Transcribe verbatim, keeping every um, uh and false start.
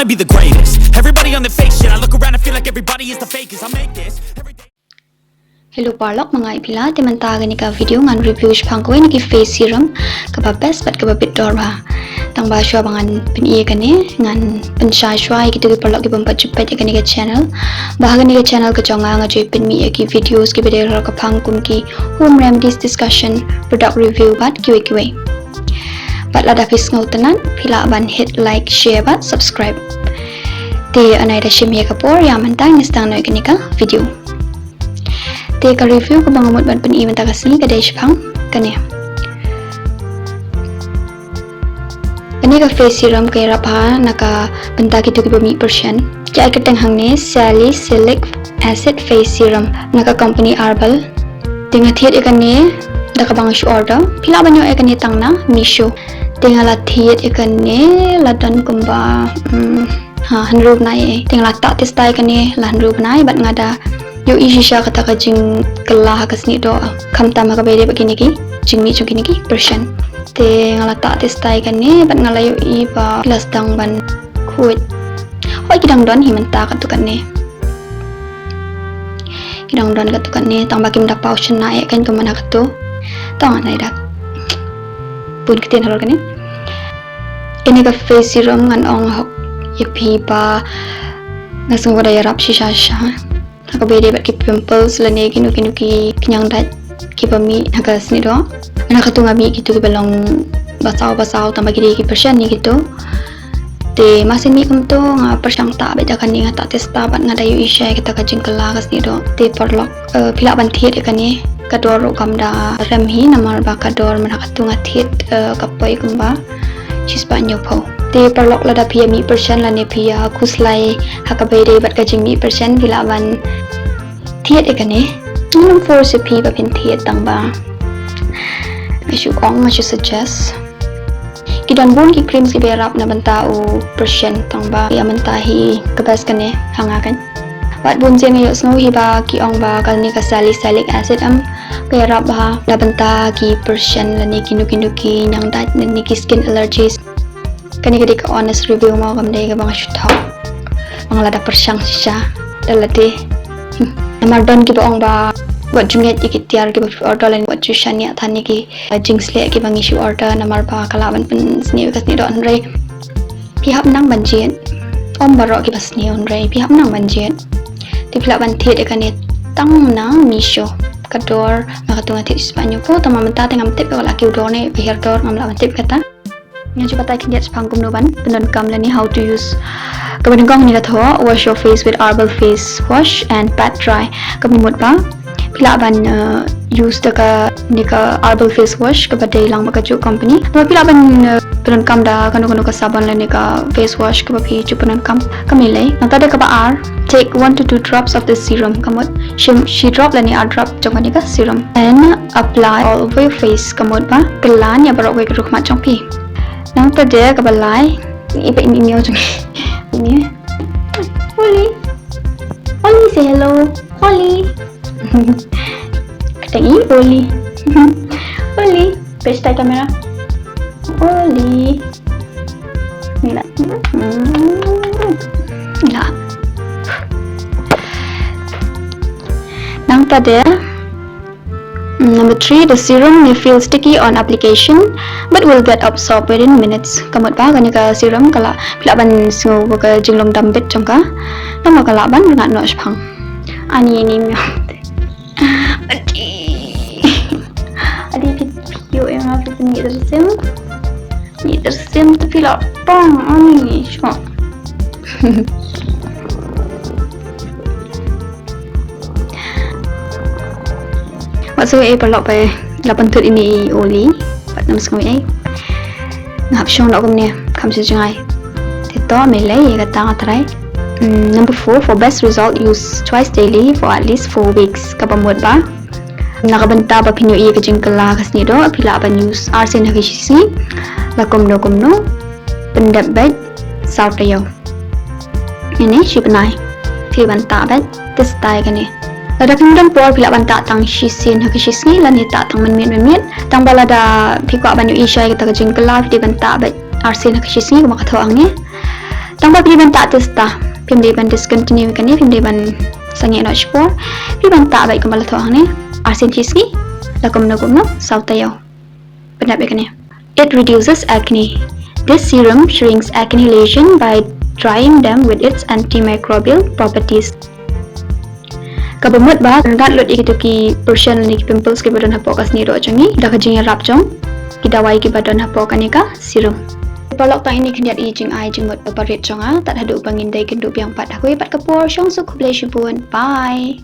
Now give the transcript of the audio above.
Be the greatest. Everybody on the fake shit. I look around and feel like everybody is the fakest. I make this every day. Hello paralok, ma nga i Pila. Te mynta ha kane ka video ngan review shaphang kawei na ki face serum kaba best bad kaba bit dor bha. Tang ba shuwa ba ngan pyni ïa kane, ngan pynshai shuwa ïa kito ki paralok ki bym pat ju peit ïa kane ka channel ba ha kane ka channel ka jong nga nga ju pynmih ïa ki videos kiba dei halor ka phang kum ki home remedies, discussion, product review bad kiwei kiwei. Bad lada phi sngewtynnat, phi lah ban hit like, share bad subscribe. Te ynda da shim ïa ka por, ïa mynta ngin sdang noh ïa kane ka video. Te ka review kaba nga mut ban pyni mynta ka sngi ka dei shaphang kane. Kane ka face serum ka ïarap ha na ka bynta kito kiba mih pyrshah. Ki ai kyrteng hangne salicylic acid face serum na ka company Herbal. Te nga thied ïa kane da kaba nga shu order. Phi lah ban ïoh ïa kane tang na Meesho. Te nga la thied ïa kane la don kumba, hmm, ha, hynriew bnai. Te nga la tah test ïa kane la hynriew bnai bad nga da ïohi shisha kata ka jingkylla ha ka snieh doh, khamtam ha kaba ïadei bad kine ki jingmih jong kine ki pyrshah. Te nga la tah test ïa kane bad nga la ïohi ba la sdang ban khuid. Hooid, ki dang don hi mynta katto katne. Ki dang don katto katne, tang ba kim da paw shynna eh kan kumba na katto. Tang nai da bun ktien halor kane. Kane ka face serum ngan ong hok ïa phi ba nga sngew ka da ïarap shisha shisha ha kaba ïadei bad ki pimples lane kino kino ki kñiang dait kiba mih ha ka snieh doh. Na katto nga mih kito kiba long basaw basaw tang ba ki dei ki pyrshah ne kito. Te ma shu mih kumto nga pyrshang tah beit da kane, nga tah test bad nga da ïohi shisha ïa kata ka jingkylla ha ka snieh doh. Te paralok, eh, phi lah ban thied ïa kane, ka dor ruh kam da rem hi namar ba ka dor mynta katto nga thied, eh, ka poi kumba shispah hynñiewphew. Te paralok lada phi ïa mih pyrshah lane phi ïa khuslai ha kaba ïadei bad ka jingmih pyrshah phi lah ban thied ïa kane. Ngam force ïa phi ba phin thied tang ba nga shu ong, nga shu suggest. Ki don bun ki creams kiba ïarap na bynta u pyrshah tang ba ïa mynta hi ka best kane ha nga kan. Wat bun sien nga ïohsngew hi ba ki ong ba kane ka salicylic acid em ka ïarap bha na bynta ki pyrshah lane kino kino ki kñiang dait lane ki skin allergies. Kane ka dei ka honest review mo, kam dei kaba nga shu thok. Ba nga la da pyrshang shisha da lade. Namar don kiba ong ba wat ju ngeit ïa ki tiar kiba phi order lane wat ju shaniah than ïa ki, eh, jingsleh kiba ngi shu order namar ba ka lah ban pynsniew ïa ka snieh doh, hynrei phi hap nang ban jied. Ym baroh kiba sniew, hynrei phi hap nang ban jied. Te phi lah ban thied ïa kane tang na Meesho. Ka dor nga katto nga thied shispah hynñiewphew, tang ba mynta te ngam tip ka la kiew dor ne ba hiar dor, ngam lah ban tip kata. Nga ju batai khyndiat shaphang kumno ban pyndonkam lane how to use. Kaba nyngkong ngi la thoh, wash your face with Herbal face wash and pat dry. Kaba mut ba phi lah ban, uh, use da kane ka Herbal face wash kaba dei lang bad kajuh company. Namar phi lah ban, uh, pyndonkam da kano kano ka sabon lane ka face wash kaba phi ju pyndonkam. Kam lei lei. Nangta da kaba ar, take one to two drops of the serum. Ka mut shim shi drop lane ar drop jong kane ka serum. Then apply all over your face. Ka mut ba kylla ïa baroh kawei ka rud khmat jong phi. Nangta da kaba lai, i ba i miaw jong i. Oli. Oli, say hello. Oli. Kata i Oli. Oli. Peit sha camera. Oli. Mila. Mila. Nangta da. Mm, number three, the serum may feel sticky on application, but will get absorbed within minutes. Ka mut ba kane ka serum ka lah, phi lah ban sngew ba ka jinglong dam bit jong ka. Namar ka lah ban rngat noh shaphang. Ani ani mi. Adi. Adi phi phi ïoh ïa nga phi pynmih da ka serum. Ni tersim tu phi la pang ani sho. Wat sngew ei paralok, phi la pynthut ïa ine i Oli. Wat nym sngew ei. Nga hap shong noh kumne, kham shu jngai. Te to me lei ïa kata nga trai. Mm, number four, for best result, use twice daily for at least four weeks. Kaba mut ba na ka bynta ba phin ïohi ïa ka jingkylla ka snieh doh, phi lah ban use arsien ha ka shisngi. La kumno kumno, pyndep beit saw taïew. Ine shi bnai. Phi ban tah beit, test ïa kane. Lada phim don por phi lah ban tah tang shisien ha ka shisngi, lane tah tang mynmiet mynmiet. Tang ba lada phi kwah ban ïohi shai kata ka jingkylla, phi dei ban tah beit arsien ha ka shisngi kumba ka thoh hangne. Tang ba phi dei ban tah te sha, phim dei ban discontinue kane, phim dei ban sangeh noh shipor. Phi ban tah beit kumba la thoh hangne, arsien shi sngi, la kumno kumno, saw taïew. Pyndap ïa kane. It reduces acne. This serum shrinks acne lesion by drying them with its antimicrobial properties. Kaba mut ba kan rat lut ïa kito ki pyrshah ne ki pimples kiba don hapoh ka snieh doh jong ngi da ka jingïarap jong ki dawai kiba don hapoh kane ka serum. Paralok, tang ine khyndiat i jingai jingmut ba rit jong nga, tad haduh ba ngin da ïakynduh biang pat ha kawei pat ka por, shong suk, khublei shibun. Bye.